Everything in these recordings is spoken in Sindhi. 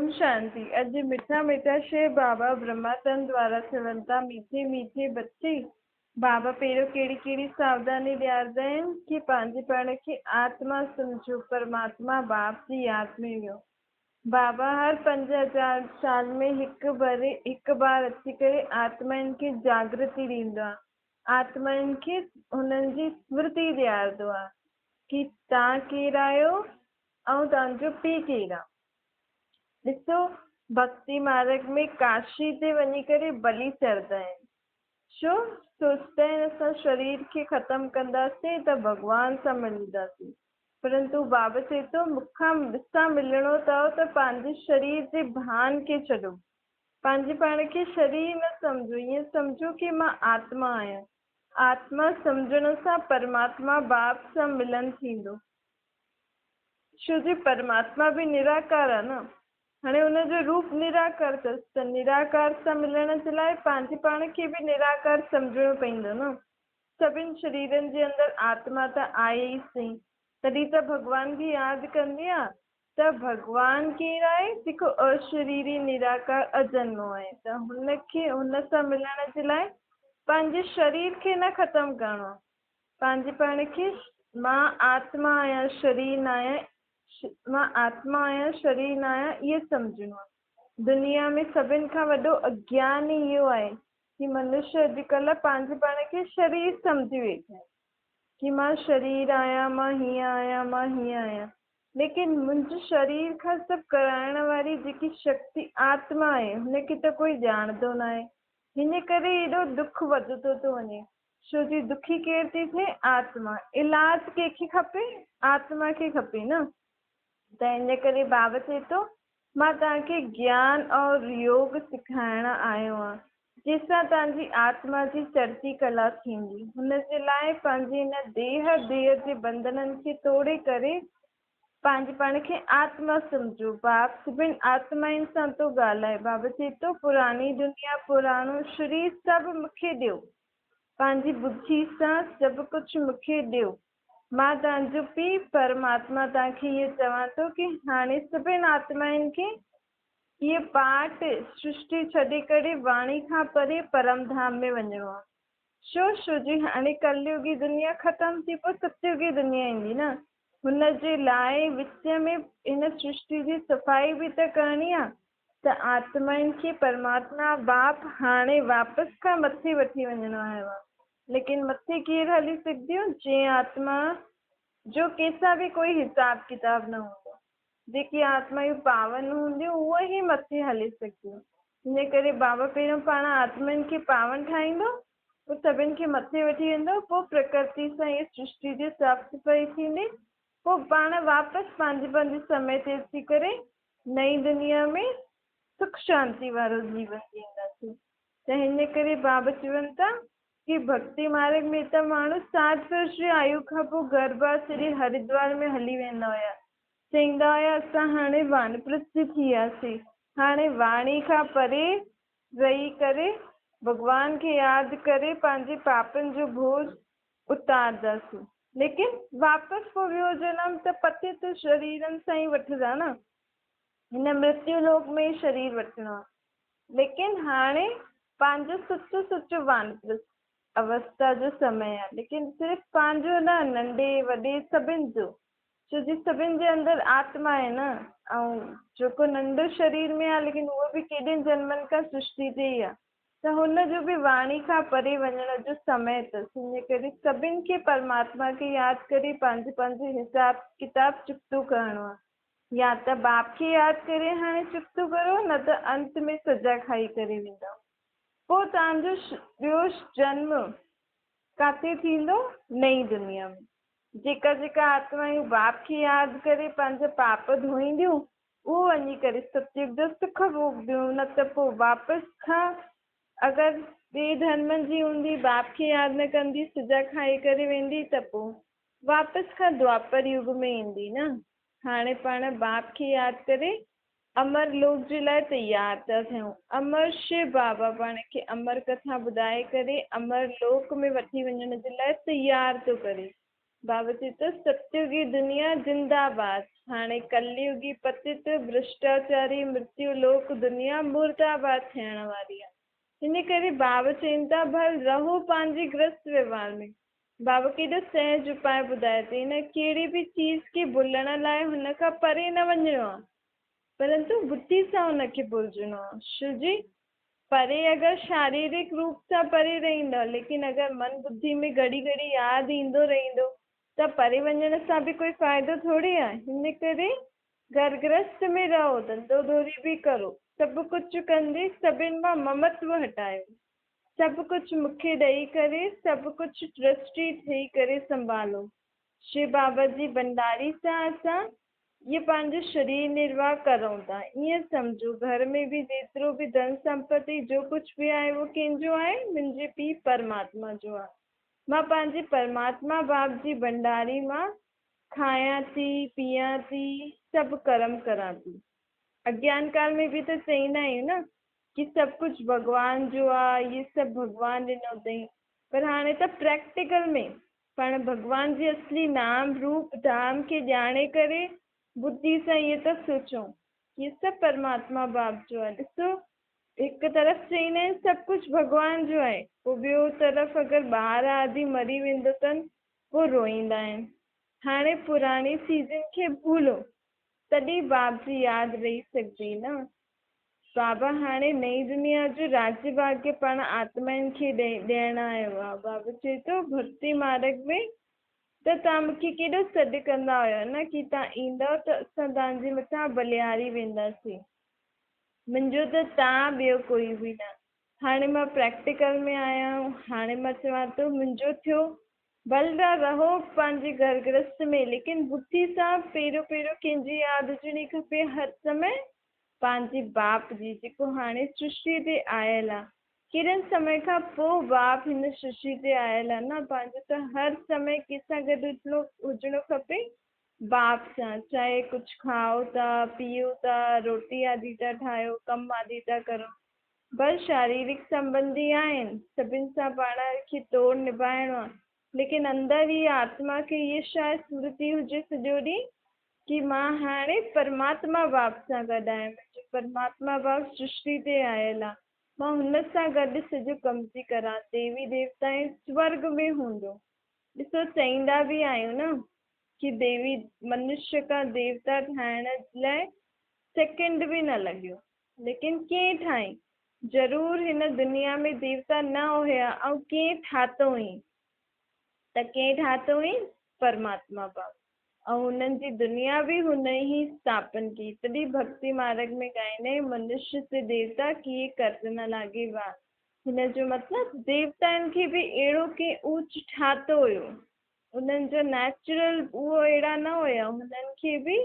اوم شانتي اڄ مٺا مٺا شو بابا برهما تن دوارا چون ٿا ميٺي ميٺي بچي بابا پهريون ڪهڙي ڪهڙي ساوڌاني ڏياردا آهن ڪي پنهنجي پاڻ کي آتما سمجهو پرماتما باپ جي ياد ۾ ويهو بابا هر 5000 سال ۾ هڪ ڀري هڪ بار اچي ڪري آتمائن کي جاگرتي ڏيندو آهي آتمائن کي هنن جي سمرتي ڏيارندو آهي ڪي توهان ڪير آهيو ۽ توهان جو پيء ڪير آهي ڏسو ڀڳتي مارگ ۾ ڪاشي تي وڃي ڪري بلي چڙهندا آهن. ڇو؟ سوچدا آهن اسان شرير کي ختم ڪنداسين ته ڀڳوان سان ملنداسين. پرنتو بابا چئي ٿو مون کان سان ملڻو اٿو ته پنهنجي شرير جي ڀان کي ڇڏو. پنهنجي پاڻ کي شرير نه سمجهو، ائين سمجهو ڪي مان آتما آهيان. آتما سمجهڻ سان پرماتما باپ سان ملن ٿيندو. ڇو جي پرماتما به نراڪار آ نه. هاڻي ان جو روپ نراڪار اٿس ته نراڪار سان ملڻ جي لاء پنهنجي پاڻ کي به نراڪار سمجهڻو پوندو نه. سڀن شريرن جي اندر آتما ته آهي ئي سهي. تڏهن ته ڀڳوان کي ياد ڪندي آ ته ڀڳوان ڪير آهي جيڪو اشريري نراڪار اجنمو آهي ته هن کي هن سان ملڻ جي لاء پنهنجي شرير کي نه ختم ڪرڻو آ. پنهنجي پاڻ کي مان آتما آهيان شرير ناهيان مان آتما آهيان شرير ناهيان اهو سمجهڻو آهي. دنيا ۾ سڀن کان وڏو اگيان ئي اهو آهي ڪي منشيه اڄڪلهه پنهنجي پاڻ کي شرير سمجهي ويٺا آهن ڪي مان شرير آهيان مان هيئن آهيان مان هيئن آهيان ليڪن منهنجي شرير کان سڀ ڪرائڻ واري جيڪي شڪتي آتما آهي هن کي ته ڪوئي ڄاڻندو ناهي هن ڪري ايڏو دک وڌندو ٿو وڃي. ڇو جي دکي ڪير ٿي ٿئي؟ آتما. علاج ڪنهن کي کپي؟ آتما کي کپي نه. ته ان ڪري بابا چئي ٿو، مان توهان کي گيان اور يوگ سکائڻ آيو آهيان، جنهن سان توهان جي آتما جي چڙهتي ڪلا ٿيندي. هن جي لاء پنهنجي هن ديهه ديهه جي بنڌنن کي ٽوڙي ڪري پنهنجي پاڻ کي آتما سمجهو. باپ سڀن آتمائن سان ٿو ڳالهائي. بابا چئي ٿو، پراڻي دنيا، پراڻو شرير سڀ مون کي ڏيو. پنهنجي ٻڌي سان سڀ ڪجهه مون کي ڏيو. مان توهان جو پيء پرماتما توهان کي اهو چوان ٿو ڪي هاڻي سڀن آتمائن کي اهي پاٽ، سرشٽي، ڇڏي ڪري واڻي کان پري پرم ڌام ۾ وڃڻو آهي. ڇو؟ ڇو جي هاڻي ڪليوگي دنيا ختم ٿي پوء ستيوگي دنيا ايندي نه. هن جي لاء وچ ۾ هن سرشٽي جي صفائي به ته ڪرڻي آ ته آتمائن کي پرماتما باپ هاڻي واپس کان مٿي وٺي وڃڻو آيو آ. ليڪن مٿي ڪير هلي سگهنديون جنهن آتما جو ڪنهن سان به ڪوئي حساب ڪتاب نه هوندو. جيڪي آتمايون پاون هونديون اهي ئي مٿي هلي سگهنديون. ان ڪري بابا پهريون پاڻ آتمائن کي پاون ٺاهيندو پوء سڀن کي مٿي وٺي ويندو، پوء پرڪرتي سان هيء سرشٽي جي صاف صفائي ٿيندي، پوء پاڻ واپس پنهنجي پنهنجي سمي تي اچي ڪري نئين دنيا ۾ سک شانتي وارو جيون جيئنداسين. ته هن ڪري بابا چون ٿا ڪي ڀڳتي مارگ ۾ ته ماڻهو ساٺ ورش جي آيو کان پوء گهر بار ڇڏي هردوار ۾ هلي ويندا هيا، چئيندا هيا اسان هاڻي وانپرسٿ ٿي وياسين، هاڻي واڻي کان پري رهي ڪري ڀڳوان کي ياد ڪري پنهنجي پاپن جو بوجھ اتارداسين. ليڪن واپس پوء ٻيو جنم ته پتيت شريرن سان ئي وٺندا نه. هن مرتيو لوڪ ۾ ئي شرير وٺڻو آهي. ليڪن هاڻي پنهنجو سچو سچو وانپرسٿ اوستا جو سمي آهي. ليڪن صرف پنهنجو نه ننڍي وڏي سڀن جو. ڇو جي سڀن جي اندر آتما آهي نه ۽ جيڪو ننڍو شرير ۾ آهي ليڪن اهو به ڪيڏين جنمن کان سرشٽي تي ئي آهي ته هن جو به واڻي کان پري وڃڻ جو سمي اٿس ان ڪري سڀن کي پرماتما کي ياد ڪري پنهنجو پنهنجو حساب ڪتاب چڪتو ڪرڻو آهي يا ته باپ کي ياد ڪري هاڻي چڪتو ڪرو نه ته انت ۾ سزا کائي ڪري ويندؤ پوء توهان جو ٻيو جنم ڪاٿي ٿيندو نئين دنيا ۾. جيڪا جيڪا آتمائون باپ کي ياد ڪري پنهنجا پاپ ڌوئينديون، اهو وڃي ڪري ستيوگ جو سک ڀوڳنديون، نه ته پوء واپس کان اگر ٻئي ڌرمن جي هوندي، باپ کي ياد نه ڪندي، سزا کائي ڪري ويندي ته پوء واپس کان دوآپر يگ ۾ ايندي نه. هاڻي پاڻ باپ کي ياد ڪري امر لوڪ جي لاء تيار ٿا ٿيون. امر شو بابا پاڻ کي امر ڪٿا ٻڌائي ڪري امر لوڪ ۾ وٺي وڃڻ جي لاء تيار ٿو ڪري. بابا چئي ٿو ستيوگي دنيا زنده آباد، هاڻي ڪليوگي پتت ڀرشٽاچاري مرتيو لوڪ دنيا مرده آباد ٿيڻ واري آهي. ان ڪري بابا چون ٿا ڀل رهو پنهنجي گرهست ويوهار ۾. بابا ڪيڏو سهج اپاء ٻڌائي اٿئي نه، ڪهڙي به چيز کي ڀلڻ لاء هن کان پري نه وڃڻو آهي، پرنتو ٻڌي سان هن کي ڀلجڻو آهي. شو جي پري اگر شاريرڪ روپ سان پري رهندؤ، ليڪن اگر من ٻڌي ۾ گهڙي گهڙي ياد ايندو رهندو ته پري وڃڻ سان به ڪوئي فائدو ٿوري آهي. هن ڪري گهر گرهست ۾ رهو، ڌنڌو ڌوري به ڪرو، سڀ ڪجهه ڪندي سڀن مان ممتو هٽايو، سڀ ڪجهه مون کي ڏئي ڪري سڀ ڪجهه ٽرسٽي ٿي ڪري سنڀالو. شو بابا جي ڀنڊاري سان اسان اهي پنهنجو شرير نرواهه ڪرون ٿا. ائين سمجهو گهر ۾ به جيترو به ڌن سمپتي جو ڪجهه به آهي اهو ڪنهن جو آهي؟ منهنجي پيء پرماتما جو آهي. مان پنهنجي پرماتما باپ جي ڀنڊاري مان کايان ٿي، پيئان ٿي، سڀ ڪرم ڪران ٿي. اگيان ڪال ۾ به ته چئيندا آهيون نه ڪي سڀ ڪجهه ڀڳوان جو آهي، اهي سڀ ڀڳوان ڏنو اٿئي. پر هاڻي ته پريڪٽيڪل ۾ پاڻ ڀڳوان جي اصلي نام روپ ڌام کي ڄاڻي ڪري ٻڌي سان ائين ٿا سوچون هي سڀ پرماتما باپ جو آهي. ڏسو هڪ طرف چئيندا آهن سڀ ڪجهه ڀڳوان جو آهي، پوء ٻيو طرف اگر ٻار آدي مري ويندو اٿن پوء روئيندا آهن. هاڻي پراڻي چيزن کي ڀولو تڏهن باپ جي ياد رهي سگهندي نه. بابا هاڻي نئين دنيا جو راڄ ڀاڳ پاڻ آتمائن کي ڏيڻ آيو آ. بابا چئي ٿو ڀڳتي مارڳ ۾ ته توهان مون کي ڪيڏو سڏ ڪندا هيو نه ڪي توهان ايندؤ ته اسان توهان جي مٿان بلهاري وينداسين. منهنجو ته توهان ٻيو ڪوئي به نه. هاڻي مان پريڪٽيڪل ۾ آهيان، هاڻي مان چوان ٿو منهنجو ٿيو. ڀل ٿا رهو پنهنجي گهر گرهست ۾ ليڪن ٻڌي سان پهريون پهريون ڪنهن جي ياد هجڻي کپي هر سمي؟ پنهنجي باپ جي، جيڪو هاڻي سرشٽيء تي آيل آ. ڪيڏن سمي کان پوء باپ هن سرشٽيء تي آيل آ نه، پنهنجو ته هر سمي ڪنهن سان گڏ هجڻو کپي؟ باپ سان. چاهي ڪجهه کائو ٿا، پيئو ٿا، روٽي آدي ٿا ٺاهيو، ڪم آدي ٿا ڪرو. بس شاريرڪ سنٻنڌي آهن، سڀن سان پاڻ کي توڙ نڀائڻو آ. ليڪن اندر ئي آتما کي هيء شايد سمرتي هجي سڄو ڏينهن ڪي مان هاڻي پرماتما باپ سان گڏ آهيان، منهنجو پرماتما باپ سرشٽي تي آيل آ، مان هن سان گڏ سڄو ڪم ٿي ڪران، ديوي ديوتائين سورڳ ۾ هوندو. ڏسو چئيندا به آهيون نه ڪي ديوي منشيه کان ديوتا ٺاهڻ لاء سيڪنڊ به نه لڳيو، ليڪن ڪئين ٺاهين؟ ضرور هن دنيا ۾ ديوتا نه هيا ۽ ڪئين ٺاتو هئين؟ ته ڪئين ٺاتو هئين؟ پرماتما باپ. ۽ هنن جي دنيا به هن ئي اسٿاپن ڪئي. تڏهن ڀڳتي مارڳ ۾ ڳائيندا آهن، منشيه سي ديوتا ڪيئي ڪرت نه لاڳي وار. هن جو مطلب ديوتائن کي به اهڙو ڪنهن اوچ ٺاتو هيو. انهن جو نيچرل اهو اهڙا نه هيا. هنن کي به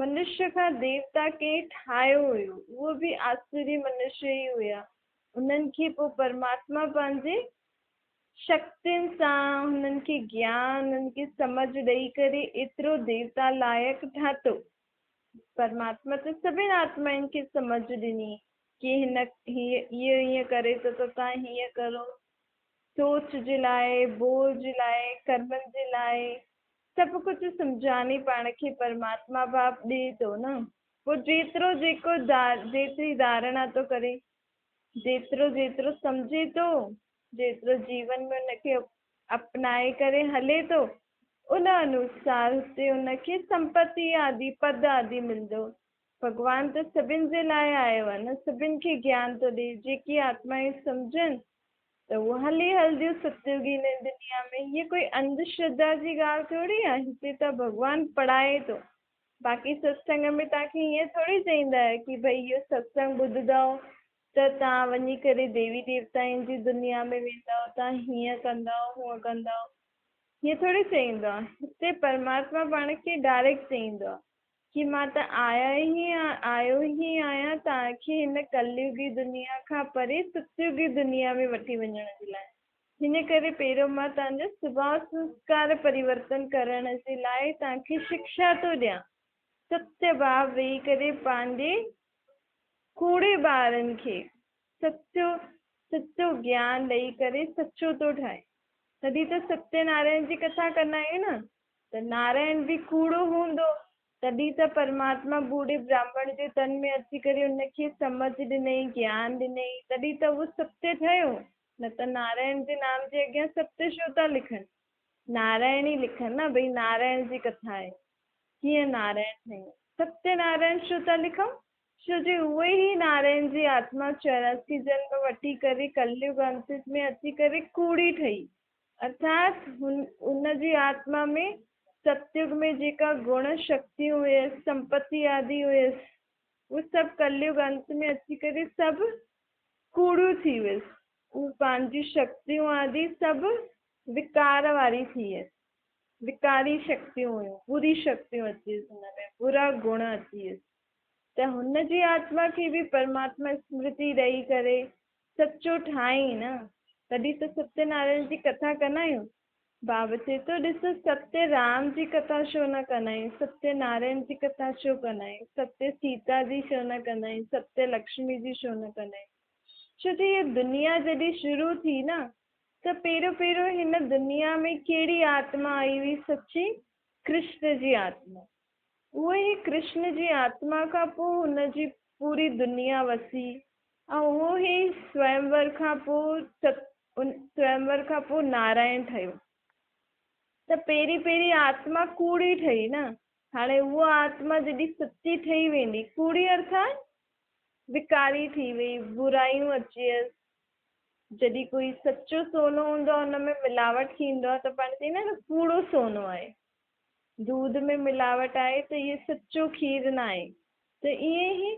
منشيه کان ديوتا ڪنهن ٺاهيو هيو. اهو به آسوري منشيه ئي هيا. انهن کي پوء پرماتما پنهنجي شڪتين سان هنن کي گيان، هنن کي سمجهه ڏئي ڪري ايترو ديوتا لائق ٺاتو. پرماتما ته سڀني آتمائن کي سمجهه ڏني ڪي هن هيء اهو ائين ڪري ٿو ته توهان هيئن ڪرو. سوچ جي لاء، ٻول جي لاء، ڪرمن جي لاء سڀ ڪجهه سمجهاني پاڻ کي پرماتما باپ ڏئي ٿو نه. پوء جيترو جيڪو جيتري ڌارڻا ٿو ڪري، جيترو جيترو سمجهي ٿو، جيترو جيون ۾ ان کي اپنائي ڪري هلي ٿو، ان انوسار هتي ان کي سمپتي آدي، پد آدي ملندو. ڀڳوان ته سڀن جي لاء آيو آهي نه، سڀن کي گيان ٿو ڏئي، جيڪي آتمائون سمجهن ته اهو هلي هلنديون ستيوگي هن دنيا ۾. هيء ڪوئي انڌ شرڌا جي ڳالهه ٿوري آهي، هتي ته ڀڳوان پڙهائي ٿو. باقي ستسنگ ۾ توهان کي ائين ٿوري چئيندا ڪي ڀئي اهو ستسنگ ٻڌندؤ ته توهان وڃي ڪري ديوي ديوتائن جي دنيا ۾ ويندؤ، توهان هيئن ڪندؤ هونئن ڪندؤ، هيئن ٿوري چئيندو آهي. هتي پرماتما پاڻ کي ڊائريڪٽ چئيندو آهي ڪي مان ته آيا ئي آيو ئي آهيان توهان کي هن ڪليوگي دنيا کان پري ستيوگي دنيا ۾ وٺي وڃڻ جي لاء. هن ڪري پهريون مان توهان جو سڀاء سنسڪار پريورتن ڪرڻ جي لاء توهان کي شڪشا ٿو ڏيان. ستيه ڀاء ويهي ڪري پنهنجي ڪوڙي ٻارن کي سچو سچو گيان ڏئي ڪري سچو ٿو ٺاهي. تڏهن ته ستيه نارائڻ جي ڪٿا ڪندا آهيون نه. ته نارائڻ به ڪوڙو هوندو، تڏهن ته پرماتما ٻوڙي براهمڻ جي تن ۾ اچي ڪري ان کي سمجهه ڏنئي، گيان ڏنئي، تڏهن ته اهو ستيه ٺهيو، نه ته نارائڻ جي نام جي اڳيان ستيه ڇو ٿا لکن؟ نارائڻ ئي لکن نه، ڀئي نارائڻ جي ڪٿا آهي، ڪيئن نارائڻ ٺهيو؟ ستيه نارائڻ ڇو ٿا لکون؟ ڇو جي اهي ئي نارائڻ جي آتما 84 جنم وٺي ڪري ڪليگ انت ۾ اچي ڪري ڪوڙي ٺهي. ارٿات هن جي آتما ۾ ستيگ ۾ جيڪا گڻ شڪتيون هيس، سمپتي آدي هيس، اهي سڀ ڪليگ انت ۾ اچي ڪري سڀ ڪوڙيون ٿي ويس. اهي پنهنجي شڪتيون آدي سڀ وڪار واري ٿي ويس. وڪاري شڪتيون هيون، بري شڪتيون اچي ويس هن ۾ برا گڻ اچي ويس. ته هن جي آتما کي به پرماتما اسمرتي ڏئي ڪري سچو ٺاهين نه، تڏهن ته ستيه نارائڻ جي ڪٿا ڪندا آهيون. بابا چئي ٿو، ڏسو ستيه رام جي ڪٿا ڇو نه ڪندا آهيون، ستيه نارائڻ جي ڪٿا ڇو ڪندا آهيون، ستيه سيتا جي ڇو نه ڪندا آهيون، ستيه لڪشمي جي ڇو نه ڪندا آهيون. ڇو جو هيء دنيا جڏهن شروع ٿي نه ته پهريون پهريون هن دنيا ۾ ڪهڙي آتما آئي هئي سچي؟ ڪرشن جي آتما. اهو ئي ڪرشن جي آتما کان پوء هن جي پوري دنيا وسي ۽ اهو ئي سويمور کان پوء سويمور کان پوء نارائڻ ٺهيو. ته پهرين پهرين آتما ڪوڙي ٺهي نه، هاڻي اها آتما جڏهن سچي ٺهي ويندي، ڪوڙي ارٿات وڪاري ٿي وئي، برايون اچي ويس. جڏهن ڪوئي سچو سونو هوندو آهي ان ۾ ملاوٽ ٿيندو آهي ته پاڻ چئيندا آهيون نه ڪوڙو سونو آهي. دودھ ۾ ملاوٽ آهي ته اهي سچو کير ناهي ته ائين ئي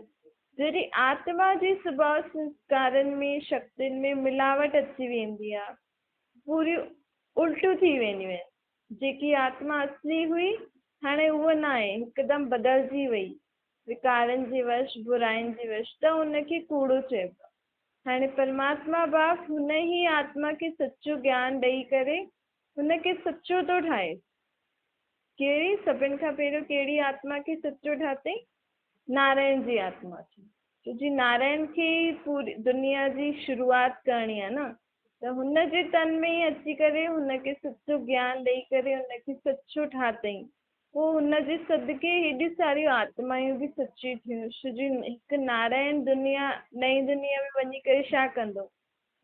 جڏهن آتما جي سڀاء سنسڪارن ۾ شڪتين ۾ ملاوٽ اچي ويندي آهي پوريون الٽيون ٿي وينديون آهن جيڪي آتما اصلي هئي هاڻي اهو ناهي هڪدم بدلجي وئي وڪارن جي وش براين جي وش ته ان کي ڪوڙو چئبو آهي هاڻي پرماتما باپ هن ئي آتما کي سچو گيان ڏئي ڪري هن کي سچو ٿو ٺاهي. ڪهڙي؟ سڀن کان پهريون ڪهڙي آتما کي سچو ٺاتئين؟ نارائڻ جي آتما کي. ڇو جي نارائڻ کي ئي پوري دنيا جي شروعات ڪرڻي آهي نه. ته هن جي تن ۾ ئي اچي ڪري هن کي سچو گيان ڏئي ڪري هن کي سچو ٺاتئين. پوء هن جي صدقي هيڏيون ساريون آتمائون به سچيون ٿيون. ڇو جي هڪ نارائڻ دنيا نئين دنيا ۾ وڃي ڪري ڇا ڪندو؟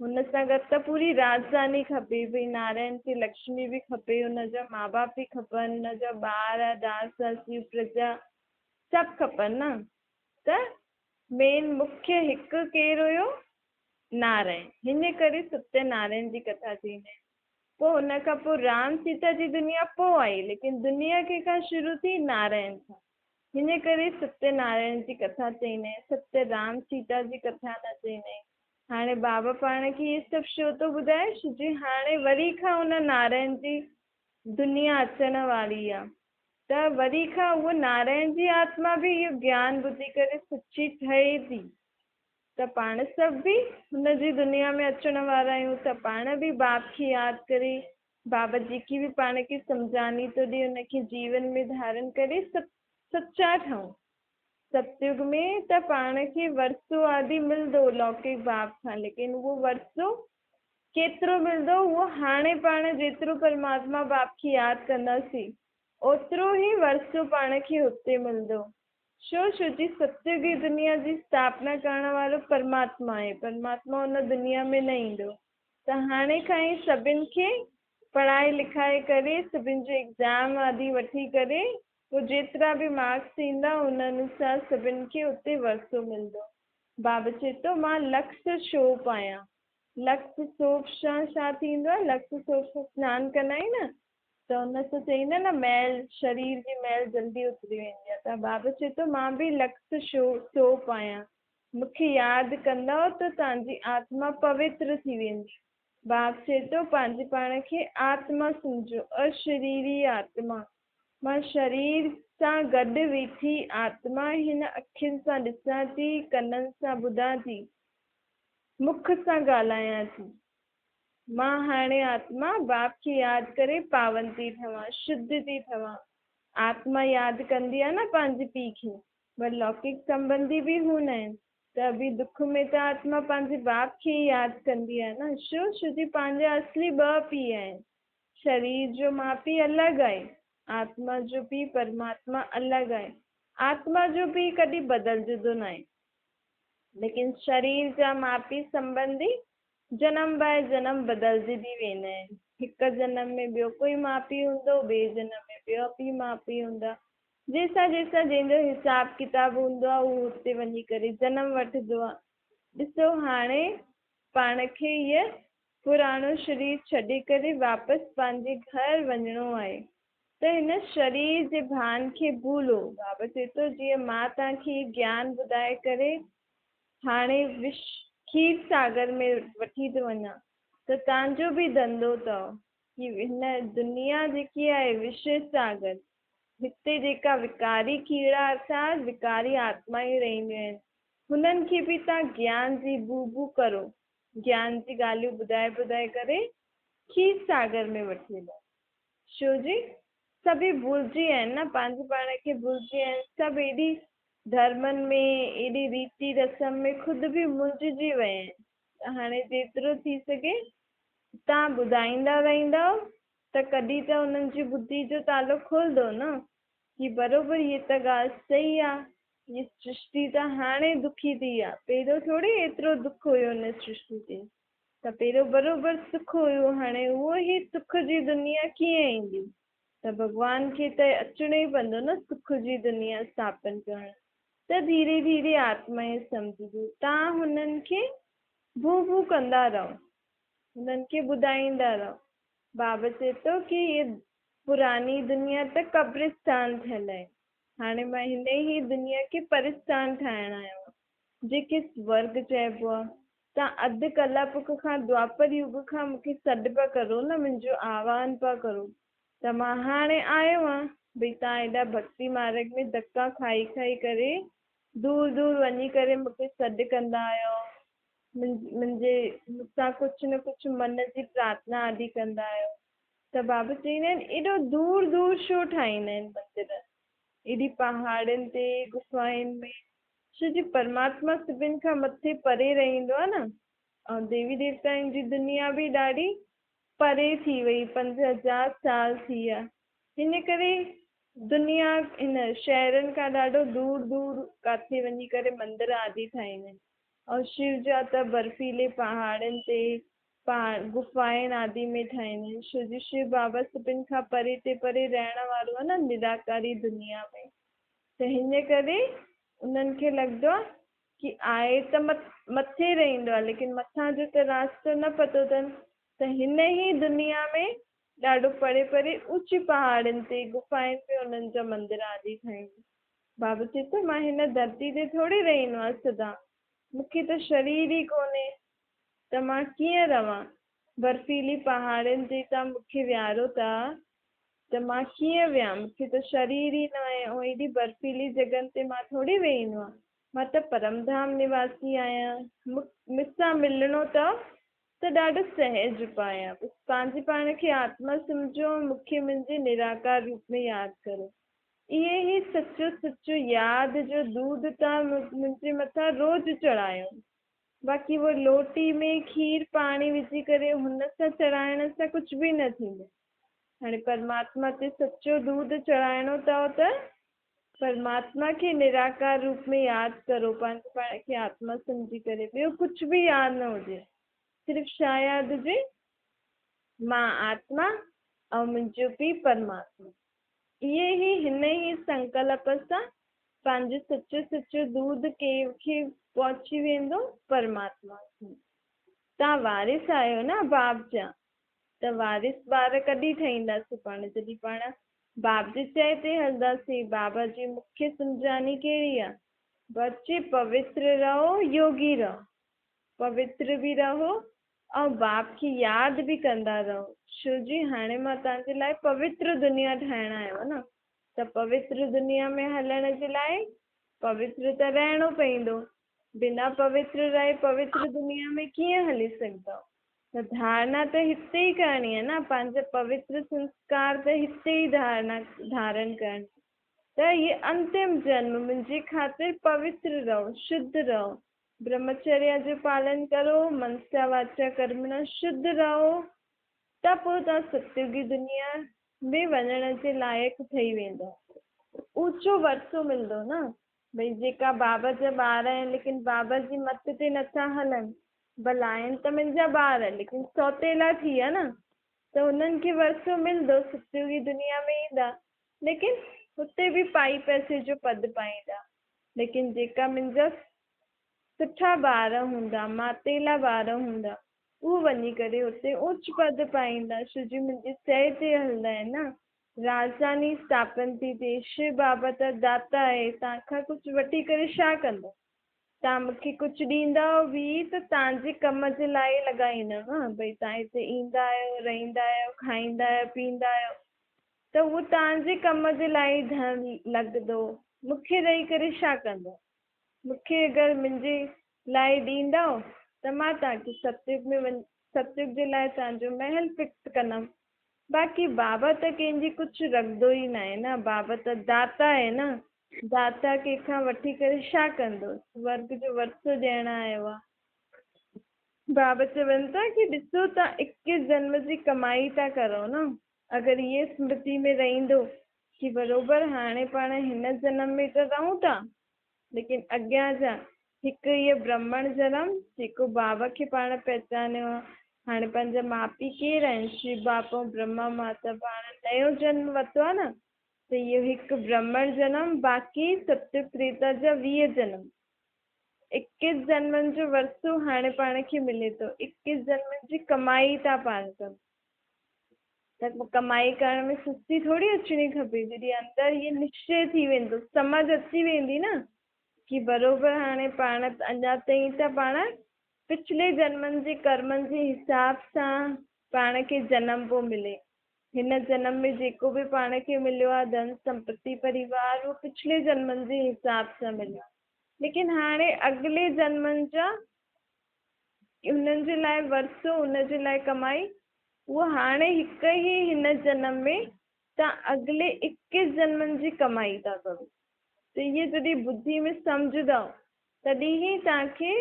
هن سان گڏ ته پوري راڄڌاني کپي، ڀئي نارائڻ کي لڪشمي به کپي، هن جا ماء باپ به کپن، هن جا ٻار، داس داسيون، پرجا سڀ کپن نه. ته مين مکيه هڪ ڪير هيو؟ نارائڻ. هن ڪري ستيه نارائڻ جي ڪٿا چئيندا آهن. پوء ان کان پوء رام سيتا جي دنيا پوء آئي، ليڪن دنيا ڪنهن کان شروع ٿي؟ نارائڻ کان. هن ڪري ستيه نارائڻ جي ڪٿا چئيندا آهن، ستيه رام سيتا جي ڪٿا نه چئيندا آهن. هاڻي بابا پاڻ کي هي سڀ ڇو ٿو ٻڌائي؟ ڇو جي هاڻي وري کان ان نارائڻ جي دنيا اچڻ واري آ ته وري کان اهو نارائڻ جي آتما به اهو گيان ٻڌي ڪري سچي ٺهي ٿي ته پاڻ سڀ به هن جي دنيا ۾ اچڻ وارا آهيون ته پاڻ به باپ کي ياد ڪري بابا جيڪي به پاڻ کي سمجهاني ٿو ڏي ان کي جيون ۾ ڌارڻ ڪري سچا ٺهون. ستيگ ۾ ته پاڻ کي ورثو آدي ملندو لوڪڪ باپ کان ليڪن اهو ورثو ڪيترو ملندو اهو هاڻي پاڻ جيترو پرماتما باپ کي ياد ڪنداسين اوترو ئي ورثو پاڻ کي هتي ملندو ڇو ڇو جي ستيگي دنيا جي اسٿاپنا ڪرڻ وارو پرماتما آهي پرماتما ان دنيا ۾ نه ايندو ته هاڻي کان ئي سڀن کي پڙهائي لکائي ڪري سڀن جو ايگزام آدي وٺي ڪري پوء جيترا به مارڪس ايندا ان انوسار سڀن کي اتي ورثو ملندو. بابا چئي ٿو مان لڪس سوپ آهيان. لڪس سوپ سان ڇا ٿيندو آهي؟ لڪس سوپ سان سنان ڪندا آهيون نه ته ان سان چئيندا نه ميل شرير جي ميل جلدي اتري ويندي آهي ته بابا چئي ٿو مان به لڪس سوپ آهيان. مون کي ياد ڪندؤ ته توهان جي آتما پوتر ٿي ويندي. باب چئي ٿو پنهنجي پاڻ کي آتما سمجهو، اشريري آتما. مان شرير سان گڏ ويٺي آتما هن اکين سان ڏسان ٿي، ڪنن سان ٻڌان ٿي، مک سان ڳالهايان ٿي. مان هاڻي آتما باپ کي ياد ڪري پاون ٿي ٺوان، شڌ ٿي ٺوان. آتما ياد ڪندي آهي نه پنهنجي پيء کي. پر لوڪڪ سنٻنڌي به هوندا آهن ته به دک ۾ ته آتما پنهنجي باپ کي ئي ياد ڪندي آهي نه. ڇو؟ ڇو جي پنهنجا اصلي ٻه پيء آهن. شرير جو ماء پيء الڳ آهي. آتما جو پيء پرماتما الڳ آهي. آتما جو پيء ڪڏهن بدلجندو ناهي. ليڪن شرير جا ماء پيء سنٻنڌي جنم باء جنم بدلجندي ويندا آهن. هڪ جنم ۾ ٻيو ڪوئي ماء پيء هوندو، ٻئي جنم ۾ ٻيا پيء ماء پيء هوندا. جيسان جيسان جنهن جو حساب ڪتاب هوندو آهي اهو اتي وڃي ڪري جنم وٺندو آهي. ڏسو هاڻي پاڻ کي هيء پراڻو شرير ڇڏي ڪري واپس پنهنجي گهر وڃڻو آهي ته هن شرير جي ڀان کي ڀولو. بابا چئي ٿو جيئن مان توهان کي هي گيان ٻڌائي ڪري هاڻي وش کير ساگر ۾ وٺي ٿو وڃان ته توهان جو به ڌنڌو اٿو ڪي هن دنيا جيڪي آهي وش ساگر هتي جيڪا وڪاري ڪيڙا ارٿات وڪاري آتمائون رهنديون آهن هنن کي به توهان گيان جي بو بو ڪرو گيان جي ڳالهيون ٻڌائي ٻڌائي ڪري کير ساگر ۾ وٺي هلو. شو جي سڀ ئي ڀلجي ويا آهن نه پنهنجي پاڻ کي ڀلجي ويا آهن سڀ ايڏي ڌرمن ۾ ايڏي ريتي رسم ۾ خود به منجهجي ويا آهن ته هاڻي جيترو ٿي سگهي توهان ٻڌائيندا رهندؤ ته ڪڏهن ته انهن جي ٻڌي جو تالو کلندو نه ڪي بروبر هيء ته ڳالهه صحيح آ هيء سرشتي ته هاڻي دکي ٿي آ، پهريون ٿوري ايترو دک هيو هن سرشتي تي، ته پهريون بروبر سک هيو، هاڻي اهو ئي سک جي دنيا ڪيئن ايندي؟ ته ڀڳوان کي ته اچڻو ئي پوندو نه سک جي دنيا اسٿاپن ڪرڻ، ته ڌيري ڌيري آتمائين سمجهنديون، تان هنن کي ڀو ڀو ڪندا رهو، هنن کي ٻڌائيندا رهو. بابا چئي ٿو ڪي هيء پراڻي دنيا ته قبرستان ٿيل آهي، هاڻي مان هن ئي دنيا کي پرستان ٺاهڻ آيو آهيان، جنهن کي سورڳ چئبو آهي. توهان اڌ ڪلاڪ کان دوآپر يگ کان مون کي سڏ پيا ڪرو نه، منهنجو آواهن پيا ڪرو ته مان هاڻي آيو آهيان. ڀئي توهان ايڏا ڀڳتي مارڳ ۾ ڌڪا کائي کائي ڪري دور دور وڃي ڪري مون کي سڏ ڪندا آهيو، منهنجي مون سان ڪجهه نه ڪجهه من جي پرارٿنا آدي ڪندا آهيو. ته بابا چئيندا آهن ايڏو دور دور ڇو ٺاهيندا آهن مندر، ايڏي پهاڙين تي گفائن ۾، ڇو جو پرماتما سڀن کان مٿي پري رهندو آهي نه ۽ ديوي ديوتائن جي دنيا به ڏاڍي پري ٿي وئي 5000 سال ٿي ويا هن ڪري دنيا هن شهرن کان ڏاڍو دور دور ڪاٿي وڃي ڪري مندر آدي ٺاهيندا آهن ۽ شو جا ته برفيلي پهاڙن تي پاڻ گفائن آدي ۾ ٺاهيندا آهن، ڇو جو شو بابا سڀن کان پري تي پري رهڻ وارو آهي نه نراڪاري دنيا ۾ ته هن ڪري انهن کي لڳندو آهي ڪي آهي ته مٿي رهندو آهي ليڪن مٿان جو ته راستو نه پتو اٿن ته هن ئي دنيا ۾ ڏاڍو پري پري اوچي پهاڙين تي گفائن ۾ انهن جا مندر آدي ٺاهيندا. بابا چئي ٿو مان هن ڌرتي تي ٿوري رهندو آهيان سدا مون کي ته شرير ئي ڪونهي. ته مان ڪيئن رهان؟ برفيلي پهاڙين تي توهان مون کي ويهاريو ٿا ته مان ڪيئن ويهان؟ مون کي ته شرير ئي نه آهي ۽ ايڏي برفيلي جڳهن تي مان ٿوري ويهندو آهيان. مان ته پرم ڌام نواسي آهيان. مون سان ملڻو اٿو ته ڏاڍو سهج اپاء آهي. بس پنهنجي پاڻ کي آتما سمجهو ۽ مون کي منهنجي نراڪار روپ ۾ ياد ڪرو. اهي ئي سچو سچو ياد جو دود توهان منهنجي مٿان روز چڙهايو. باقي اهو لوٽي ۾ کير پاڻي وجهي ڪري هن سان چڙهائڻ سان ڪجهه به نه ٿيندو. هاڻي پرماتما تي سچو دود چڙهائڻو اٿو ته پرماتما کي نراڪار روپ ۾ ياد ڪرو، پنهنجي پاڻ کي آتما سمجهي ڪري، ٻيو ڪجهه به ياد نه هجي، صرف ڇا ياد هجي؟ مان آتما ۽ منهنجو پيء پرماتما. اهي ئي هن ئي سنڪلپ سان پنهنجو سچو سچو دود ڪيو کي پهچي ويندو پرماتما کي. توهان وارث آهيو نه باب جا ته وارث ٻار ڪڏهن ٺهينداسين پاڻ جڏهن پاڻ باب جي چئي تي هلنداسين. بابا جي مکيه سمجهاڻي ڪهڙي آ؟ بچي پوتر رهو يوگي رهو. پوتر به رهو ۽ باپ کي ياد به ڪندا رهو ڇو جي هاڻي مان توهان جي لاء پوتر دنيا ٺاهڻ آيو آهيان نه ته پوتر دنيا ۾ هلڻ جي لاء پوتر ته رهڻو پوندو بنا پوتر رهي پوتر دنيا ۾ ڪيئن هلي سگهندؤ ته ڌارڻا ته هتي ئي ڪرڻي آهي نه پنهنجا پوتر سنسڪار ته هتي ئي ڌارڻا ڌارڻ ڪرڻي ته هي انتم جنم منهنجي خاطر پوتر رهو شڌ رهو برهمچريا جو پالن ڪرو، منسا واچا ڪرمڻا شڌ رهو ته پوء توهان ستيوگي دنيا ۾ وڃڻ جي لائق ٺهي ويندو. اوچو ورثو ملندو نه. ڀئي جيڪا بابا جا ٻار آهن ليڪن بابا جي مت تي نٿا هلن، ڀلا آهن ته منهنجا ٻار ليڪن سوتيلا ٿي ويا نه، ته هنن کي ورثو ملندو، ستيوگي دنيا ۾ ايندا ليڪن هتي به پائي پئسي جو پد پائيندا. ليڪن جيڪا منهنجا سٺا ٻار هوندا، ماتيلا ٻار هوندا، اهي وڃي ڪري اتي اوچ پد پائيندا، ڇو جو منهنجي چئي تي هلندا آهن نه. راڄڌاني اسٿاپن ٿي ٿئي، شو بابا ته داتا آهي، توهان کان ڪجهه وٺي ڪري ڇا ڪندو؟ توهان مون کي ڪجهه ڏيندؤ به ته توهان جي ڪم جي لاء ئي لڳائيندم نه، ڀئي توهان هتي ايندا آهيو، رهندا آهيو، کائيندا آهيو، پيئندا آهيو، ته اهو توهان جي ڪم جي لاء ئي ڌن لڳندو، مون کي رهي ڪري ڇا ڪندؤ؟ مون کي اگر منهنجي لاء ڏيندؤ ته مان توهان کي ستيگ ۾ وڃ ستيگ جي لاء توهان جو محل فڪس ڪندم. باقي بابا ته ڪنهن جي ڪجهه رکندو ئي ناهي نه، بابا ته داتا آهي نه، داتا ڪنهن کان وٺي ڪري ڇا ڪندو، سورڳ جو ورثو ڏيڻ آيو آهي. بابا چون ٿا ڪي ڏسو توهان اڪيس جنم جي ڪمائي ٿا ڪرو نه، اگر هيء سمرتي ۾ رهندو ڪي بروبر هاڻي پاڻ هن جنم ۾ ته رهون ٿا ليڪن اڳيان جا هڪ هيء برهمڻ جنم جيڪو بابا کي پاڻ پهچانيو آ، هاڻي پنهنجا ماء پيء ڪير آهن؟ شو باپ ۽ برهما ماتا. پاڻ نيو جنم ورتو آ نه ته اهو هڪ برهمڻ جنم باقي ستيگ تريتا جا 20 جنم، اڪيس جنمن جو ورثو هاڻي پاڻ کي ملي ٿو، اڪيس جنمن جي ڪمائي ٿا پاڻ ڪرون. ته پوء ڪمائي ڪرڻ ۾ سستي ٿوري اچڻي کپي، جڏهن اندر هيء نشچي ٿي ويندو، سمجهه اچي ويندي نه ڪي بروبر هاڻي پاڻ اڃا تائين ته پاڻ پڇلي جنمن جي ڪرمن جي حساب سان پاڻ کي جنم پيو ملي، هن جنم ۾ جيڪو به پاڻ کي مليو آهي ڌن سمپتي پريوار اهو پڇلي جنمن جي حساب سان مليو آهي، ليڪن هاڻي اڳلي جنمن جا انهن جي لاء ورثو، ان جي لاء ڪمائي، اهو هاڻي هڪ ئي هن جنم ۾ توهان اڳلي اڪيس جنمن جي ڪمائي ٿا ڪرو. ته اهي جڏهن ٻڌي ۾ سمجهندؤ تڏهن ئي توهان کي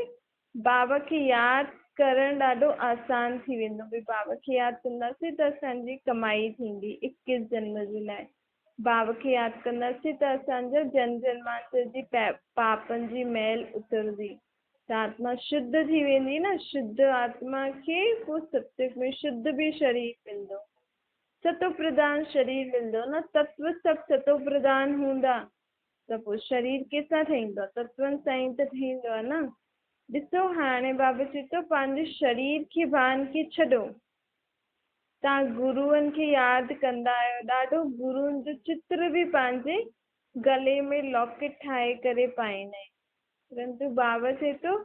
بابا کي ياد ڪرڻ ڏاڍو آسان ٿي ويندو. ڀئي بابا کي ياد ڪنداسين ته اسان جي ڪمائي ٿيندي اڪيس جنم جي لاء. بابا کي ياد ڪنداسين ته اسان جا جنم جنمانتر جي پاپن جي ميل اترندي. ته آتما شڌ ٿي ويندي نه، شڌ آتما کي پوء ستيگ ۾ شڌ به شرير ملندو، ستو پرڌان شرير ملندو نه، تتو سڀ ستو پرڌان هوندا ته پوء شرير ڪيسان ٺهيندو آهي، تتون سان ئي ته ٺهيندو آهي نه. ڏسو هاڻي بابا چئي ٿو پنهنجي شرير کي ڀان کي ڇڏو، توهان گروئن کي ياد ڪندا آهيو، ڏاڍو گروئن جو چتر به پنهنجي گلي ۾ لاڪيٽ ٺاهي ڪري پائيندا آهن. پرنتو بابا چئي ٿو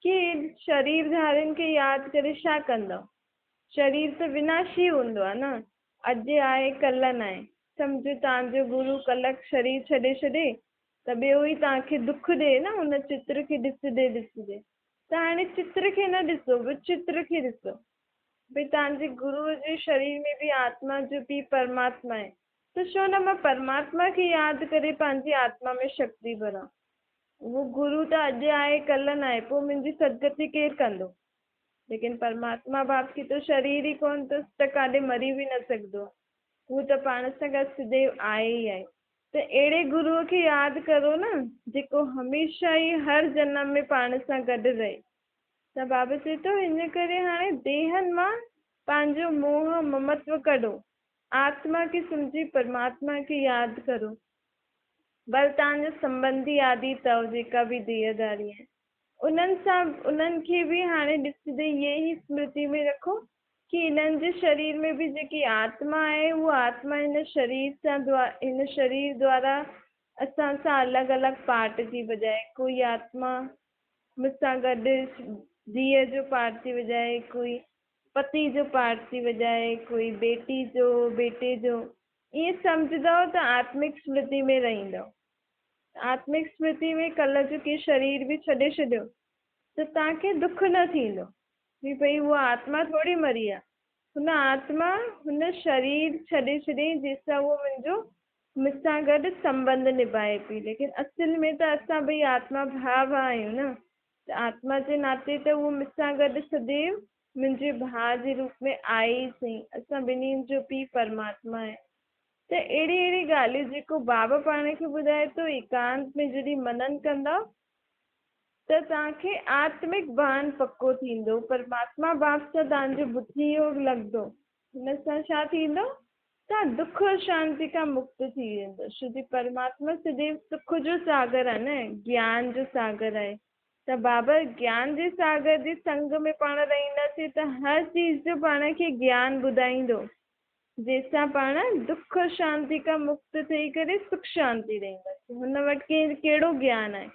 ڪي شرير ڌارين کي ياد ڪري ڇا ڪندؤ؟ شرير ته وناشي هوندو آهي نه، اڄ آهي ڪلهه ناهي. سمجهو توهان جو گرو ڪلهه شرير ڇڏي ڇڏي ته ٻيو ئي توهان کي دک ڏئي نه ان چتر کي ڏسندي ڏسندي. ته هاڻي چتر کي نه ڏسو وچتر کي ڏسو. ڀئي توهان جي گرو جي شرير ۾ به آتما جو پيء پرماتما آهي ته ڇو نه مان پرماتما کي ياد ڪري پنهنجي آتما ۾ شڪتي ڀران. اهو گرو ته اڄ آهي ڪلهه ناهي، پوء منهنجي سدگتي ڪير ڪندو؟ ليڪن پرماتما باپ کي ته شرير ئي ڪونه اٿس ته ڪاڏي مري به نه سگهندو آهي. هو ته پاڻ سان گڏ سديو آهي ئي آهي. ته اهڙي گروء کي ياد ڪرو نه، جيڪو هميشه ئي هر جنم ۾ پاڻ سان گڏ رهي. ته بابا چئي ٿو، ان ڪري هاڻي ديهن مان پنهنجو موهه ممتو ڪڍو، آتما کي سمجهي پرماتما کي ياد ڪرو. ڀل توهان جا سنٻنڌي آدي اٿو جيڪا به ديهه ڌاري آهن انهن سان انهن کي به هاڻي ڏسندي اهي ئي سمرتي ۾ رکو ڪي انهن جي شرير ۾ به جيڪي آتما آهي اها آتما هن شرير سان هن شرير دوارا اسان سان الڳ الڳ پارٽ ٿي وڄائي ڪوئي آتما مون سان گڏ ڌيء جو پارٽ ٿي وڄائي ڪوئي پتي جو پارٽ ٿي وڄائي ڪوئي بيٽي جو بيٽي جو ائين سمجهندؤ ته آتمڪ سمرتي ۾ رهندؤ. آتمڪ سمرتي ۾ ڪلهه جو ڪي شرير به ڇڏي ڇڏيو ته توهان کي دک نه ٿيندو ڪي ڀئي هوء آتما ٿوري مري آ. هن آتما هن شرير ڇڏي ڇڏيائين جنهن سان هوء منهنجو مون سان گڏ سنٻنڌ نڀائي پئي. ليڪن اصل ۾ ته اسان ٻئي آتما ڀاء ڀاء آهيون نه ته آتما جي ناتي ته هوء مون سان گڏ سديو منهنجي ڀاء جي روپ ۾ آئي ئي سهي. اسان ٻنهين جو پيء پرماتما آهي. त अहिड़ी अहिड़ी ॻाल्हियूं जेको बाबा पाण खे ॿुधाए थो, एकांत में जॾहिं मनन कंदव त तव्हांखे आत्मिक भान पको थींदो, परमात्मा बाप सां तव्हांजो बुद्धि योग लॻंदो। हुन सां छा थींदो? तव्हां दुख शांति खां मुक्त थी वेंदो। छो जी परमात्मा सदैव सुख जो सागर आहे न, ज्ञान जो सागर आहे। त बाबा ज्ञान जे सागर जे संग में पाण रहींदासीं त हर चीज़ जो पाण खे ज्ञान ॿुधाईंदो, जंहिंसां पाण दुख शांति खां मुक्त थी करे सुख शांति रहींदासीं। हुन वटि कहिड़ो ज्ञान आहे?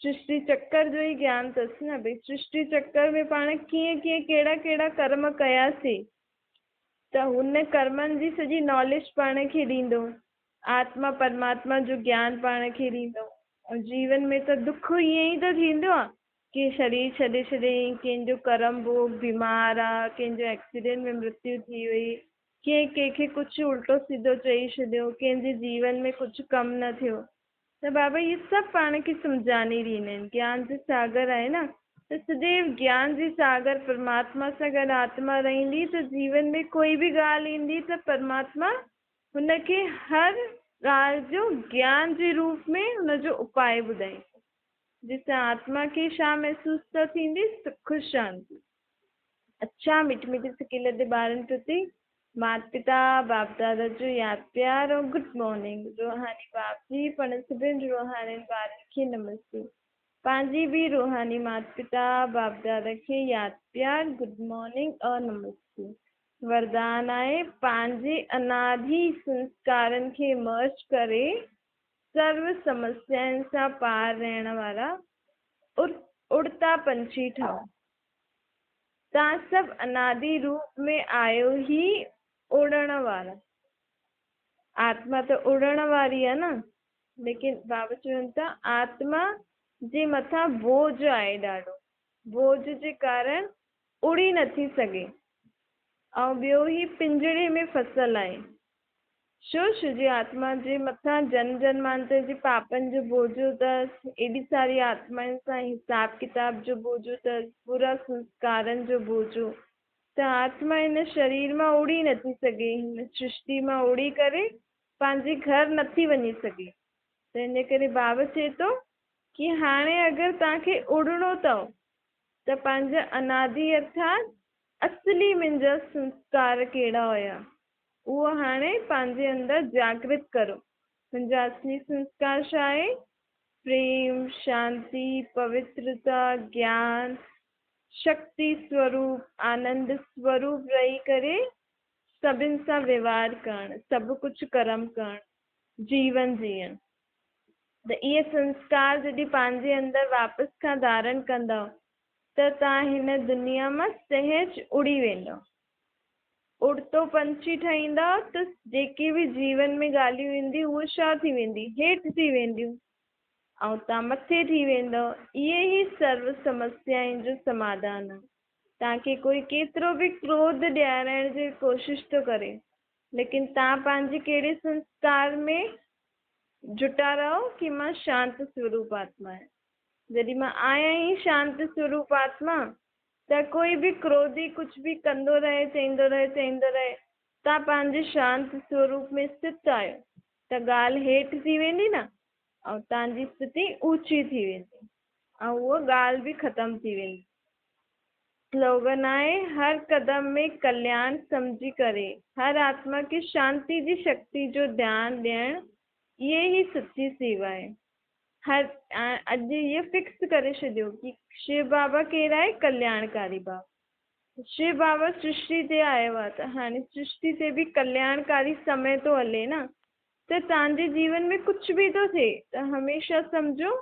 सृष्टि चक्कर जो ई ज्ञान अथसि न, भई सृष्टि चक्कर में पाण कीअं कीअं कहिड़ा कहिड़ा कर्म कयासीं, त हुन कर्मनि जी सॼी नॉलेज पाण खे ॾींदो। आत्मा परमात्मा जो ज्ञान पाण खे ॾींदो। ऐं जीवन में त दुख ईअं ई त थींदो आहे की शरीर छॾे छॾे, कंहिंजो कर्म भोग बीमार आहे, कंहिंजो एक्सीडेंट में मृत्यु थी वई, कंहिं कंहिंखे कुझु उल्टो सिधो चई छॾियो, कंहिंजे जीवन में कुझु कमु न थियो। त बाबा इहे सभु पाण खे सम्झाणी ॾींदा आहिनि। ज्ञान जो सागर आहे न, त सदैव ज्ञान जे सागर परमात्मा सां गॾु आत्मा रहींदी त जीवन में कोई बि ॻाल्हि ईंदी त परमात्मा हुनखे हर ॻाल्हि जो ज्ञान जे रूप में हुनजो उपाय ॿुधाईंदो, जंहिंसां आत्मा खे छा महसूसु त थींदी? सुख शांति। अच्छा, मिठी मिठी सकीलत ॿारनि प्रति माता पिता बाप दादा जो यादि प्यार ऐं गुड मॉर्निंग। रूहानी बाप जी पाण सभिनी रूहानी ॿारनि खे नमस्ते। पंहिंजी बि रूहानी माता पिता बाप दादा खे यादि प्यार, गुड मॉर्निंग ऐं नमस्ते। वरदान आहे पंहिंजे अनादि संस्कारनि खे मर्ज करे सर्व समस्याउनि सां पार रहण वारा उड़ता पंछी ठहो। तव्हां सभु अनादि रूप में आहियो ई उड़ण वारा। आत्मा त उड़ण वारी आहे न, लेकिन बाबा चवनि था आत्मा जे मथां बोझ आहे ॾाढो, बोझ जे कारण उड़ी नथी सघे ऐं ॿियो ई पिंजड़े में फसियल आहे। छो? छो जी आत्मा जे मथां जन्म जन्मांतर जे पापनि जो बोझो अथसि, एॾी सारी आत्माउनि सां हिसाब किताब जो बोझो अथसि, बुरा संस्कारनि जो बोझो, त आत्मा हिन शरीर मां उड़ी नथी सघे, हिन सृष्टि मां उड़ी करे पंहिंजे घर नथी वञी सघे। त इन करे बाबा चए थो की हाणे अगरि तव्हांखे उड़णो अथव त पंहिंजा अनादि अर्थात असली मुंहिंजा संस्कार कहिड़ा हुया उहो हाणे पंहिंजे अंदरि जागृत करो। मुंहिंजा असली संस्कार छा आहे? प्रेम, शांति, पवित्रता, ज्ञान, शक्ति स्वरूप, आनंद स्वरूप रही करे सभिनि सां व्यवहार करणु, सभु कुझु कर्म करणु, जीवन जीअणु। त इहे संस्कार जॾहिं पंहिंजे अंदरि वापसि खां धारण कंदव त तव्हां हिन दुनिया मां सहज उड़ी वेंदव। उड़तो पंछी ठहींदव त जेके बि जीवन में ॻाल्हियूं ईंदियूं उहे छा थी वेंदी? हेठि थी वेंदियूं ऐं तव्हां मथे थी वेंदव। इहे ई सर्व समस्याउनि जो समाधान आहे। तव्हांखे कोई केतिरो बि क्रोध ॾियारणु जी कोशिशि थो करे, लेकिन तव्हां पंहिंजे कहिड़े संस्कार में जुटा रहो की मां शांत स्वरूप आत्मा आहियाँ। जॾहिं मां आहियाँ ई शांत स्वरूप आत्मा त कोई बि क्रोधी कुझु बि कंदो रहे, चईंदो रहे, चईंदो रहे, तव्हां पंहिंजे शांत स्वरूप में स्थित आहियो त ॻाल्हि हेठि थी वेंदी न, ऐं तव्हांजी स्थिति ऊंची थी वेंदी ऐं उहा ॻाल्हि बि ख़तमु थी वेंदी। स्लोगन आहे हर कदम में कल्याण सम्झी करे हर आत्मा खे शांति जी शक्ति जो ध्यानु ॾियणु, इहे ई सच्ची सेवा आहे। हर अॼु इहो फिक्स करे छॾियो की शिव बाबा केरु आहे? कल्याणकारी बाबा। शिव बाबा सृष्टि ते आयो आहे त हाणे सृष्टि ते बि कल्याणकारी समय थो हले न, त तव्हांजे जीवन में कुझु बि थो थिए त हमेशह सम्झो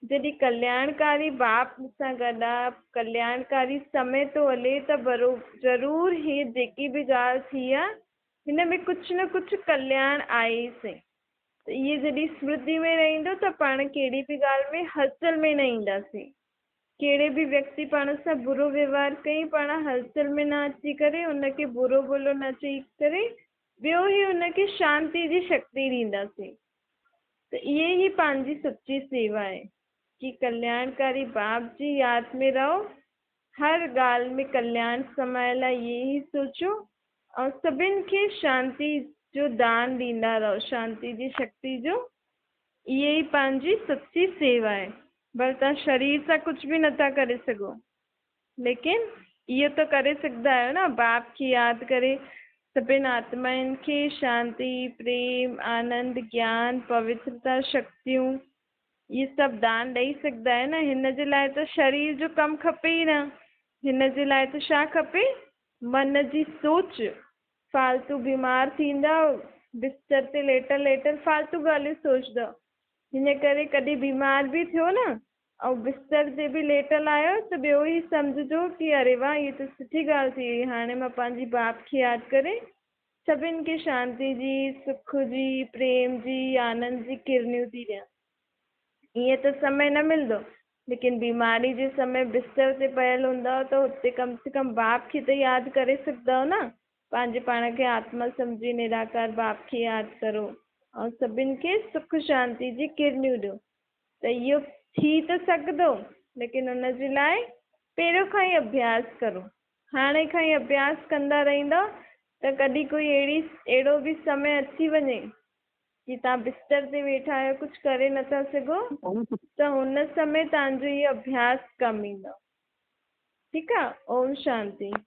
जॾहिं कल्याणकारी बाप सां गॾु आहे, कल्याणकारी समय थो हले त बरो ज़रूरु हीअ जेकी बि ॻाल्हि थी आहे हिन में कुझु न कुझु कल्याण आहे ई सही। त इहे जॾहिं स्मृति में रहींदो त पाण कहिड़ी बि ॻाल्हि में हलचल में न ईंदासीं। कहिड़े बि व्यक्ति पाण सां बुरो व्यवहार कई, पाण हलचल में न अची करे हुनखे बुरो भलो न चई करे ॿियो ई हुनखे शांति जी शक्ति ॾींदासीं। त इहे ई पंहिंजी सच्ची सेवा आहे की कल्याणकारी बाप जी याद में रहो, हर ॻाल्हि में कल्याण समायल आहे इहे ई सोचो ऐं सभिनी खे शांति جو دان ڏيندا رهو، شانتي جي شڪتي جو. اها ئي پنهنجي سچي سيوا آهي. ڀلي توهان شرير سان ڪجهه به نٿا ڪري سگهو، ليڪن اهو ته ڪري سگهندا آهيو نه، باپ کي ياد ڪري سڀني آتمائن کي شانتي، پريم، آنند، گيان، پوترتا، شڪتيون، اهي سڀ دان ڏئي سگهندا آهيو نه. هن جي لاء ته شرير جو ڪم کپي ئي نه. هن جي لاء ته ڇا کپي؟ من جي سوچ. فالتو بيمار ٿيندؤ، بستر تي ليٽيل ليٽيل فالتو ڳالهيون سوچندؤ. هن ڪري ڪڏهن بيمار به ٿيو نه ۽ بستر تي به ليٽيل آهيو ته ٻيو هي سمجهجو ڪي اري واهه هي ته سٺي ڳالهه ٿي وئي، هاڻي مان پنهنجي باپ کي ياد ڪري سڀن کي شانتي جي، سک جي، پريم جي، آنند جي ڪرنيون ٿي ڏيان. ائين ته سمي نه ملندو، ليڪن بيماري جي سمي بستر تي پيل هوندؤ ته اتي ڪم سي ڪم باپ کي ته ياد ڪري سگهندؤ نه. پنهنجي پاڻ کي آتما سمجهي نراڪار باپ کي ياد ڪرو ۽ سڀن کي سک شانتي جي ڪرنيون ڏيو ته اهو ٿي ته سگهندو، ليڪن ان جي لاء پهريون کان ئي اڀياس ڪرو. هاڻي کان ئي اڀياس ڪندا رهندؤ ته ڪڏهن ڪوئي اهڙي اهڙو به سمي اچي وڃي جي توهان بستر تي ويٺا آهيو ڪجهه ڪري نٿا سگهو ته هن سمي توهان جو اهو اڀياس ڪم ايندو. ٺيڪ آ اوم شانتي.